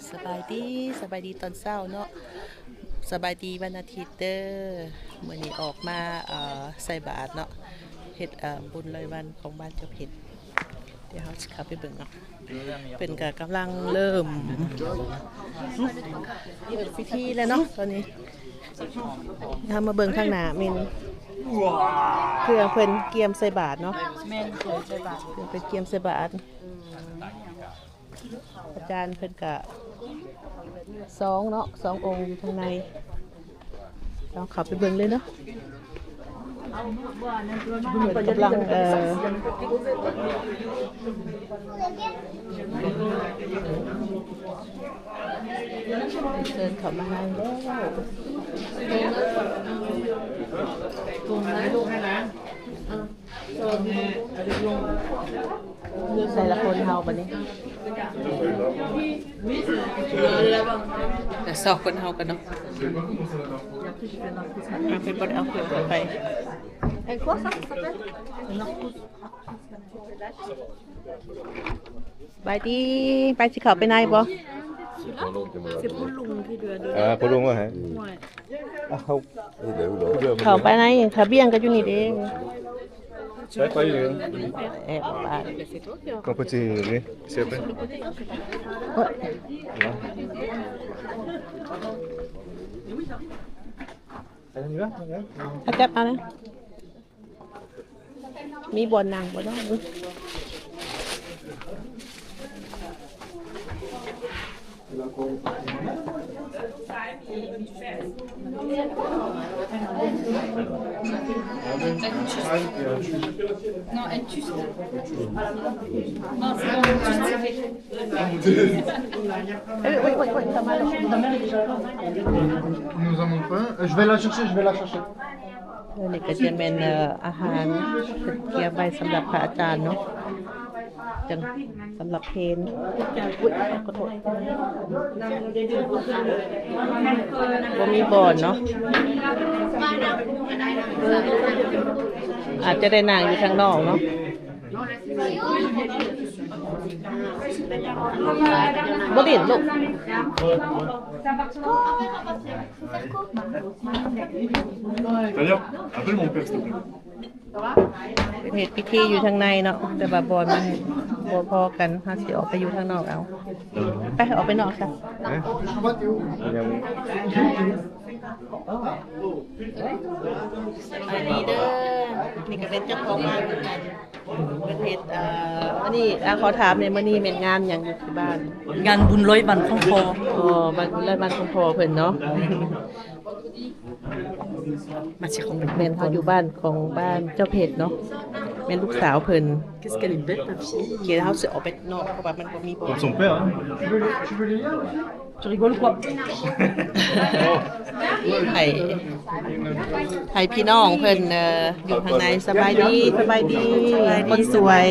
ສະບາຍດີ ສະບາຍດີຕອນເຊົ້າເນາະ ສະບາຍດີວັນອາທິດເດີ. ມື້ນີ້ອອກມາ ເອີ ໃສ່ບາດເນາະ ເຮັດ ເອີ ບຸນຮ້ອຍວັນຂອງບ້ານເຈົ້າເພັດ. ດຽວເຮົາຊິເຂົ້າໄປເບິ່ງເນາະ ເພິ່ນກະກຳລັງເລີ່ມ ເລີ່ມພິທີແລ້ວເນາະຕອນນີ້. ເຮົາມາເບິ່ງທາງໜ້າແມ່ນເພື່ອເພິ່ນກຽມໃສ່ບາດເນາະ. ແມ່ນ ກຽມໃສ່ບາດ ເພື່ອເພິ່ນກຽມໃສ່ບາດ. ອາຈານເພິ່ນກະສອງເນາະ ສອງອົງຢູ່ທາງໃນ. ລອງເຂົ້າໄປເບິ່ງເລີຍເນາະ ເພິ່ນກຳລັງ ເອີ ເຊີນເຂົ້າມາໃນແລ້ວ. ໃສ່ລະຄົນເຮົາບັດນີ້ ແຕ່ສອງຄົນເຮົາກັນເນາະ. ອ່າ ເພິ່ນບໍ່ໄດ້ເອົາເຄື່ອງເຂົ້າໄປ. ສະບາຍດີ ໄປ ຊິເຂົ້າໄປໃນບໍ່? C'est pour l'ongle qui doit donner. Ah, pour l'ongle, ouais. Ouais. ອ່ະ ເຂົ້າ ເຂົ້າໄປໃນ ທະບຽນກໍຢູ່ນີ້ເດ້. ໃຊ້ໄປເລີຍ ແອບປາດ ກໍໄປຊິນີ້ ເສຍໄປ. ເອົາຈັບເອົານະ. ມີບ່ອນນັ່ງບໍ່ເນາະ? Non, elle tue. Non, c'est bon, elle tue, c'est fait. Oui, oui, oui, oui, ça va. Nous en manque pas. Euh, je vais la chercher, je vais la chercher. ອັນນີ້ກໍຈະແມ່ນ ເອີ ອາຫານ ເພິ່ນກຽມໄວ້ສຳລັບພະອາຈານເນາະ ຈັ່ງສຳລັບເພນ. ອຸ້ຍ ຂໍໂທດ ບໍ່ມີບ່ອນເນາະ ອາດຈະໄດ້ນັ່ງຢູ່ທາງນອກເນາະ. ບໍ່ຫຼິ້ນລູກ. D'ailleurs, appelle mon père, s'il te plaît. ເຮັດພິທີຢູ່ທາງໃນເນາະ ແຕ່ວ່າບ່ອນມັນບໍ່ພໍກັນ ເຮົາຊິອອກໄປຢູ່ທາງນອກເອົາ. ໄປ ອອກໄປນອກຊະ. ຮະ? ຍັງ ອັນນີ້ເດີ ນີ້ກໍເປັນເຈົ້າຂອງງານເໝືອນກັນ. ເພິ່ນເຮັດ ເອີ ອັນນີ້ ອ່າ ຂໍຖາມແດ່ ມື້ນີ້ແມ່ນງານຫຍັງຢູ່ທີ່ບ້ານ? ງານບຸນຮ້ອຍວັນຂອງພໍ່. ອໍ ວັນບຸນຮ້ອຍວັນຂອງພໍ່ເພິ່ນເນາະ. ມາຊິຂອງ ແມ່ນເຮົາຢູ່ບ້ານຂອງ ບ້ານເຈົ້າເພັດເນາະ ແມ່ນລູກສາວເພິ່ນ. Qu'est-ce qu'elle est belle, ma fille. ໂອເຄ ເຮົາຊິອອກໄປນອກ ເພາະວ່າມັນບໍ່ມີບ່ອນ. Comme son père, hein. Tu rigoles ou quoi? ໃຫ້ ໃຫ້ພີ່ນ້ອງເພິ່ນ ເອີ ຢູ່ຂ້າງໃນ. ສະບາຍດີ ສະບາຍດີ ຄົນສວຍ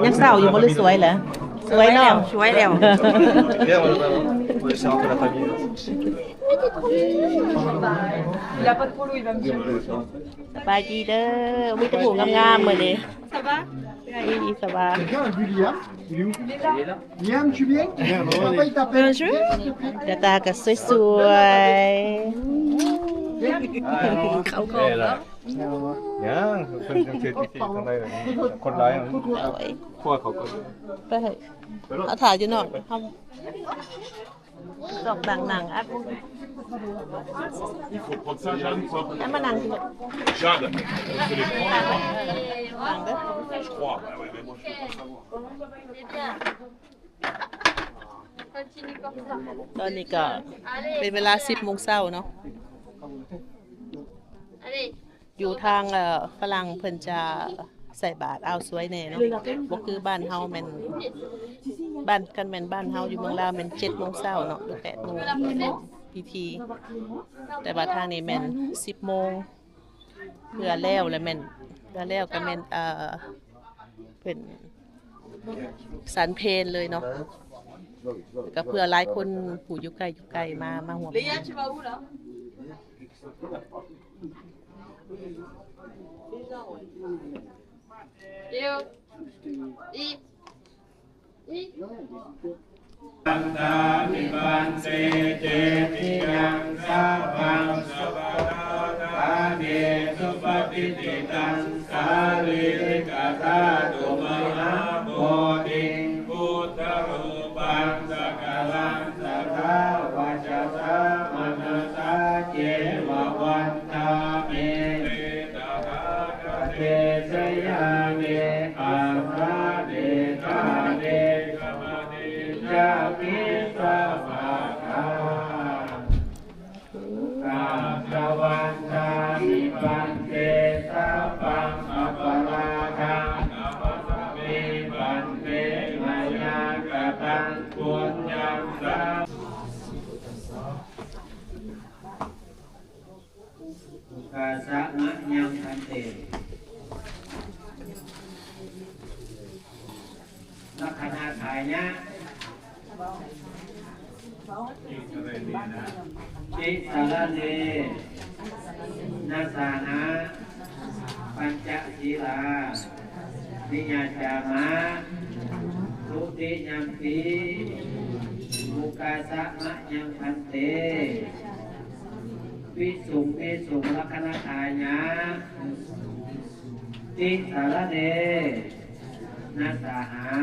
ຍັງເຊົ້າຢູ່ບໍ່ ຫຼືສວຍແລ້ວ? ສວຍເນາະ ສວຍແລ້ວ. Viens, on va, on va laisser rentrer la famille. Il a pas de polo, il va me dire. ສະບາຍດີເດີ ມີແຕ່ຜູ້ງາມໆມື້ນີ້. Ça va? Oui, ça va. Viens, William, il est où? Liam, tu viens? Papa, il t'appelle. Bonjour. ໜ້າຕາກໍສວຍໆ. ເຂົ້າກ່ອນເນາະ. ຍັງ ເພິ່ນຍັງເຮັດພິທີທາງໃນ ຄົນຫຼາຍ ໂອ້ຍ ຄົວເຂົາກໍ ໄປເຮີ້ຍ ເຮົາຖ້າຢູ່ນອກ ເຮົາ ດອກດັງໜັງອັດ Il faut prendre ça, Jeanne, quoi. ເອົາມານັ່ງທີ່ Jeanne, parce que les trois, je crois. ນັ່ງເດີ Je crois, ouais, ouais, mais moi, je peux pas savoir. ຕອນນີ້ກໍເປັນເວລາສິບໂມງເຊົ້າເນາະ ຢູ່ທາງ ເອີ ຝຣັ່ງເພິ່ນຈະໃສ່ບາດອ່າວສວຍແດ່ເນາະ ບໍ່ຄືບ້ານເຮົາແມ່ນ ບ້ານ ຄັນແມ່ນບ້ານເຮົາຢູ່ເມືອງລາວແມ່ນເຈັດໂມງເຊົ້າເນາະ ຫຼືແປດໂມງພິທີ ແຕ່ວ່າທາງນີ້ແມ່ນສິບໂມງ ເພື່ອແລ້ວລະແມ່ນ ເພື່ອແລ້ວກໍແມ່ນ ເອີ ເພິ່ນສັນເພນເລີຍເນາະ ແລ້ວກໍເພື່ອຫຼາຍຄົນຜູ້ຢູ່ໃກ້ຢູ່ໄກມາ ມາຮ່ວມງານ. ເມ ເຈຕິຍັງ ສັບພັງ ສັບປະທານາ ເນ ສຸປະຕິດຖິຕັງ ສາລີລິກະທາຕຸ ມະຫາໂພທິງ ພຸດທະຮູປັງ ສັກກາລັງ ສະທາ ວາຈາສາ ມະນະສາ ເຈວະ ວັນທາມິ ເມ ຕະຖາຄະເຕ ສະຍານິ ອາສະເນ ຖາເນ ກະມະ ກາສະມະຍັງ ພັນເຕ ລັກຂະນະທາຍະ ຕິສະລະເນ ນະສາຫະ ປັນຈະສີລາ ນິຍາຈາມະ ທຸຕິຍຳປີ ໂອກາສະມະຍັງ ພັນເຕ ວິສຸງ ວິສຸງ ລັກຂະນະທາຍະ ຕິສະລະເນ ນະສາຫະ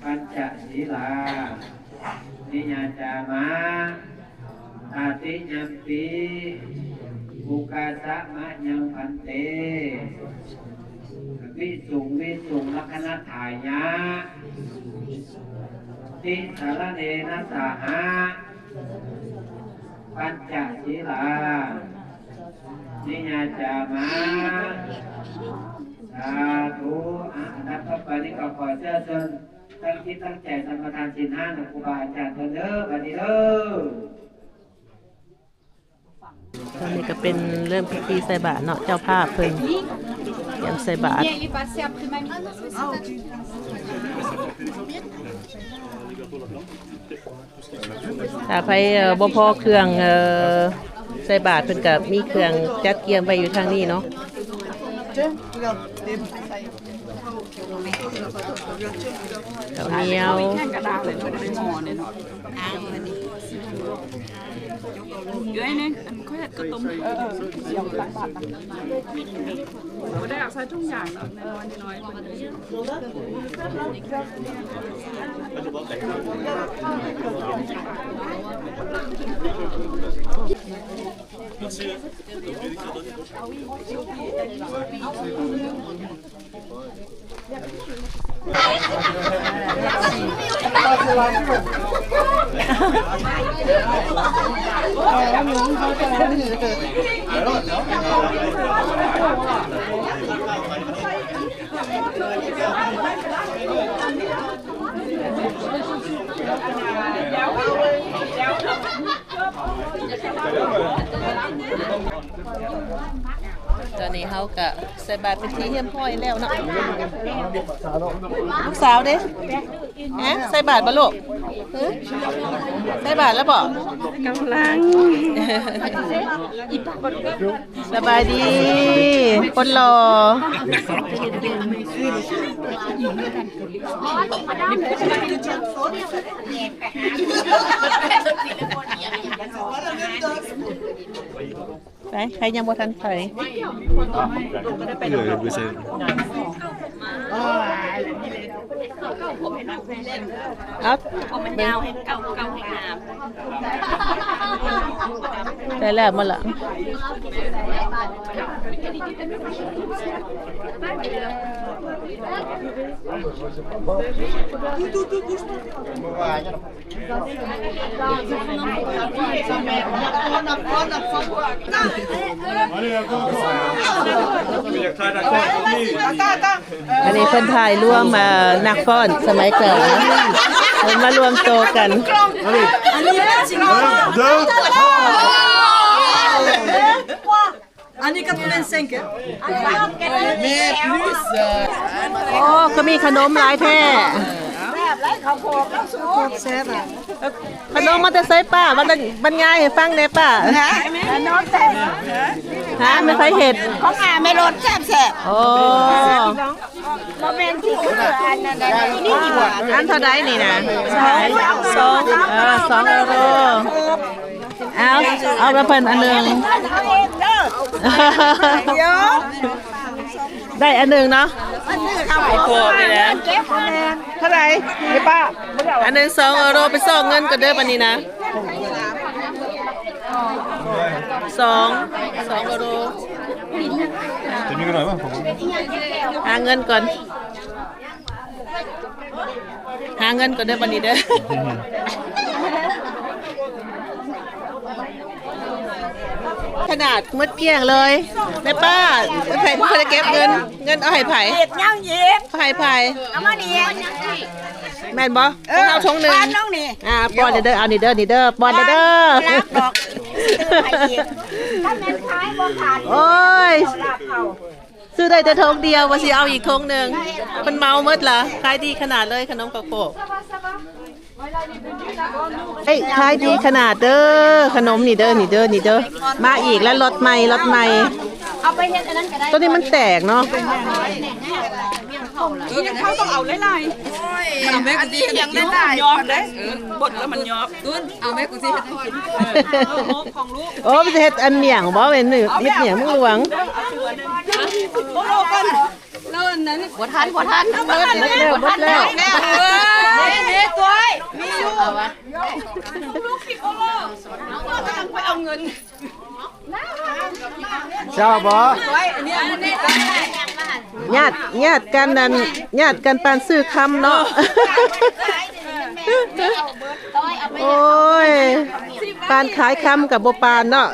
ປັນຈະສີລາ ນິຍາຈາມະ ຕາຕິຍຳປີ ໂອກາສະມະຍັງ ພັນເຕ ວິສຸງ ວິສຸງ ລັກຂະນະທາຍະ ຕິສະລະເນ ນະສາຫະ ປັນຈະສີລາ ນິຍາຈາມະ ສາທຸ. ອາ ອັນດັບຕໍ່ໄປນີ້ກໍຂໍເຊື້ອເຊີນຕັ້ງຈິດຕັ້ງໃຈສຳມາທານສິນຫ້ານຳຄູບາອາຈານເພິ່ນເດີ ບັດນີ້ເດີ. ຕອນນີ້ກໍເປັນເລີ່ມພິທີໃສ່ບາດເນາະ ເຈົ້າພາບເພິ່ນກຽມໃສ່ບາດ. ຖ້າໃຜ ເອີ ບໍ່ພໍເຄື່ອງ ເອີ ໃສ່ບາດ ເພິ່ນກໍມີເຄື່ອງຈັດກຽມໄວ້ຢູ່ທາງນີ້ເນາະ. ເຂົ້າໜຽວ ເອີ ອັນຂ້ອຍເຮັດກະຕົ້ມ ບໍ່ໄດ້ເອົາໃສ່ຖົງຢາງເນາະ ນ້ອຍໆ. ຕອນນີ້ເຮົາກະໃສ່ບາດເປັນທີ່ຮຽບຮ້ອຍແລ້ວເນາະ. ລູກສາວເດ້? ຮະ? ໃສ່ບາດບໍ່ລູກ? ຮະ? ໃສ່ບາດແລ້ວບໍ່? ກຳລັງ. ສະບາຍດີ ຄົນຫຼໍ່. ໄປ ໃຜຍັງບໍ່ທັນໄປ? ເອີ ໄປໃສ່ ເອົາ ຜົມມັນຍາວ ໃຫ້ເກົ່າ ເກົ່າໃຫ້ງາມ. ໄດ້ແລ້ວໝົດລະ. ອັນນີ້ເພິ່ນຖ່າຍລວມ ເອີ ນັກຟ້ອນສະໄໝກ່ອນເນາະ ເພິ່ນມາລວມໂຕກັນ. ອັນນີ້ກໍເປັນເຊັງເກີ ແມ່ພລີສ. ໂອ້ ຄືມີຂະໜົມຫຼາຍແທ້. ແຊບຫຼາຍ ເຂົ້າໂພດເຂົ້າສຸກ ແຊບອະ. ຂະໜົມມາແຕ່ໃສປ້າ? ບັນ ບັນຍາຍໃຫ້ຟັງແດ່ປ້າ. ນະ ຂະໜົມແຊບ. ຫາ ແມ່ນໃຜເຮັດ? ຂອງອາແມ່ໂລດ ແຊບໆ. ໂອ້ ບໍ່ແມ່ນທີ່ ອັນນັ້ນ ອັນເທົ່າໃດນີ້ນະ? ສອງ ສອງ. ເອີ ອ່າ ສອງເອີໂຣ. ເອົາ ເອົາໄປເພິ່ນອັນໜຶ່ງ. ດຽວ ໄດ້ອັນໜຶ່ງເນາະ. ເທົ່າໃດ ແມ່ປ້າ? ອັນໜຶ່ງສອງເອີໂຣ. ໄປຊອກເງິນກ່ອນເດີບັດນີ້ນະ. ສອງ ສອງເອີໂຣ. ຈະມີກັນໜ້ອຍບໍ່? ຫາເງິນກ່ອນ ຫາເງິນກ່ອນເດີບັດນີ້ເດີ. ຂະໜາດໝົດກ້ຽງເລີຍ ແມ່ປ້າ. ໃຜ ໃຜຈະເກັບເງິນ? ເງິນເອົາໃຫ້ໃຜ? ເກັບຍັງອີກ ໃຫ້ໃຜ? ເອົາມານີ້ ແມ່ນບໍ່? ເອີ ເອົາຖົງໜຶ່ງ ປ້ອນລົງນີ້. ອ່າ ປ້ອນເດີ ເອົານີ້ເດີ ນີ້ເດີ ປ້ອນເດີ. ບໍ່ຮັບດອກ ຊື້ໃຫ້ອີກ. ຖ້າແມ່ນຂາຍບໍ່ຂາດ ໂອ້ຍ ເອົາລາບເອົາ. ຊື້ໄດ້ແຕ່ຖົງດຽວ ວ່າຊິເອົາອີກຖົງໜຶ່ງ. ເພິ່ນເໝົາໝົດລະ. ຂາຍດີຂະໜາດເລີຍ ຂະໜົມເຂົ້າໂຄກ. ເອີຍ ຂາຍດີຂະໜາດເດີ ຂະໜົມນີ້ເດີ ນີ້ເດີ ນີ້ເດີ. ມາອີກແລ້ວ ລັອດໃໝ່ ລັອດໃໝ່. ເອົາໄປເຮັດອັນນັ້ນກໍໄດ້. ໂຕນີ້ມັນແຕກເນາະ. ເຂົາຕ້ອງເອົາຫຼາຍໆ. ໂອ້ຍ ອັນນີ້ຍັງໄດ້ຫຼາຍ ຍອມເດ້. ເອີ ບົດແລ້ວມັນຍອມ. ຕຸນ ເອົາແມ່ກູຊິເຮັດໃຫ້ກິນ. ໂອ້ ມັນຊິເຮັດອັນໝ້ຽງບໍ່? ແມ່ນເຮັດໝ້ຽງເມືອງຫຼວງ. ບໍ່ທັນ ບໍ່ທັນ ເບິດແລ້ວ ເບິດແລ້ວ. ເອີ ເດ້ ເດ້ ກ້ວຍ ມີຢູ່. ເອົາວະ ລູກ ໆ ພິກໂອໂລ ກຳລັງໄປເອົາເງິນ. ເຈົ້າບໍ່? ຍາດ ຍາດກັນນັ້ນ ຍາດກັນປານຊື້ຄຳເນາະ. ໂອ້ຍ ປານຂາຍຄຳກໍບໍ່ປານເນາະ.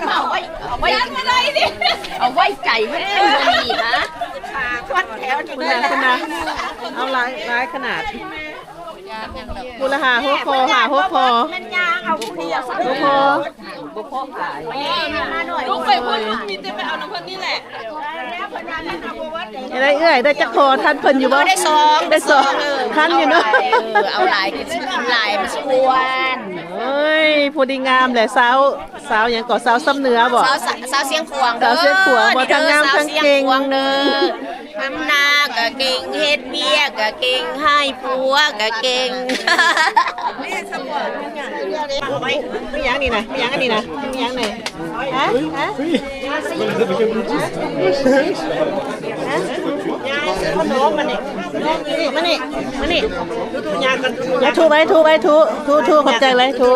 ເອົາໄວ້ ເອົາໄວ້ ເອົາໄວ້ໃຈເພິ່ນອີກນະ. ຄົນແຖວນີ້ ເພິ່ນນະ ເພິ່ນນະ ເອົາຫຼາຍ ຫຼາຍຂະໜາດ. ຜູ້ລະຫ້າຫົກຫໍ່ ຫ້າຫົກຫໍ່ ຫົກຫໍ່. ລູກໄປພຸ້ນ ມີແຕ່ໄປເອົານຳເພິ່ນນີ້ແຫຼະ. ໄດ້ເອື້ອຍ ໄດ້ຈັກຫໍ່ ທັນເພິ່ນຢູ່ບໍ່? ໄດ້ສອງ ໄດ້ສອງ ທັນຢູ່ເນາະ. ເອີ ເອົາຫຼາຍ ກິນຫຼາຍ ມັນຊວນ. ໂອ້ຍ ພໍດີງາມແຫຼະ. ສາວ ສາວຫຍັງເກາະ? ສາວຊຳເໜືອບໍ່? ສາວ ສາວຊຽງຂວາງເດີ. ສາວຊຽງຂວາງບໍ່? ທັງງາມທັງເກັ່ງເດີ. ຊາວຊຽງຂວາງເດີ. ທຳນາກໍເກັ່ງ ເຮັດວຽກກໍເກັ່ງ ໃຫ້ຜົວກໍເກັ່ງ. ມີຫຍັງນີ້ນະ? ມີຫຍັງອັນນີ້ນະ? ມີຫຍັງນີ້? ຮະ? ຮະ? ມານີ້ ມານີ້ ມານີ້. ຖື ຖືໄວ້ ຖືໄວ້ ຖື ຖື ຂອບໃຈໄວ້ ຖື.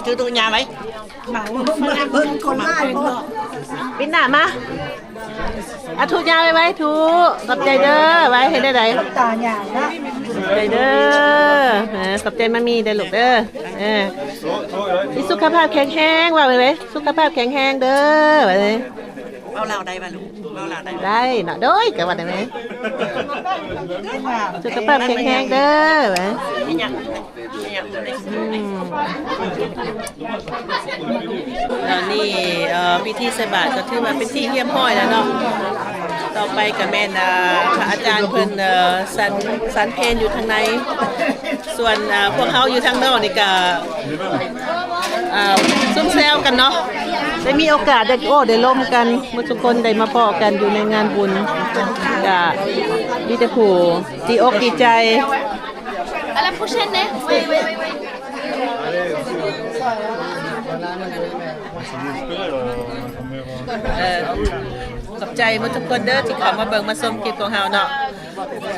ຖື ຖືຍາໄວ້. ເບິ່ງຄົນຫຼາຍເນາະ. ປິ່ນໜ້າມາ. ອາ ຖືຍາໄວ້ໄວ້ ຖື. ຂອບໃຈເດີ. ໄວ້ ເຮັດໄດ້ໃດ? ຕາຍາວນະ. ຂອບໃຈເດີ. ເອີ ຂອບໃຈມາມີເດີລູກເດີ. ເອີ ມີສຸຂະພາບແຂງແຮງ ວ່າໄວ້ເວີຍ. ສຸຂະພາບແຂງແຮງເດີ ວ່າເລີຍ. ເວົ້າລາວໄດ້ບໍ່ລູກ? ເວົ້າລາວໄດ້ບໍ່? ໄດ້ເນາະ. ໂດຍ ກໍວ່າໄດ້ແມ. ສຸຂະພາບແຂງແຮງເດີ ວ່າ. ອືມ ຕອນນີ້ ເອີ ພິທີໃສ່ບາດກໍຖືວ່າເປັນທີ່ຮຽບຮ້ອຍແລ້ວເນາະ. ຕໍ່ໄປກໍແມ່ນ ເອີ ພະອາຈານເພິ່ນ ເອີ ສັນ ສັນເພນຢູ່ທາງໃນ. ສ່ວນ ເອີ ພວກເຮົາຢູ່ທາງນອກນີ້ກໍ ອ່າ ຊຸມແຊວກັນເນາະ. ໄດ້ມີໂອກາດໄດ້ໂອ້ໄດ້ລົມກັນໝົດທຸກຄົນ ໄດ້ມາພໍ້ກັນຢູ່ໃນງານບຸນ ກະມີແຕ່ຜູ້ດີອົກດີໃຈ. À la prochaine, hein. Oui, oui, oui, oui. ເອີ ຂອບໃຈໝົດທຸກຄົນເດີ ທີ່ເຂົ້າມາເບິ່ງມາຊົມຄລິບຂອງເຮົາເນາະ.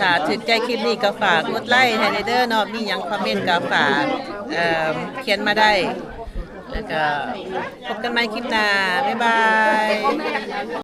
ຖ້າຖືກໃຈຄລິບນີ້ກໍຝາກກົດໄລໃຫ້ແດ່ເດີເນາະ. ມີຫຍັງຄອມເມັນກໍຝາກ ເອີ ຂຽນມາໄດ້. ແລ້ວກໍພົບກັນໃໝ່ຄລິບໜ້າ. ບາຍບາຍ.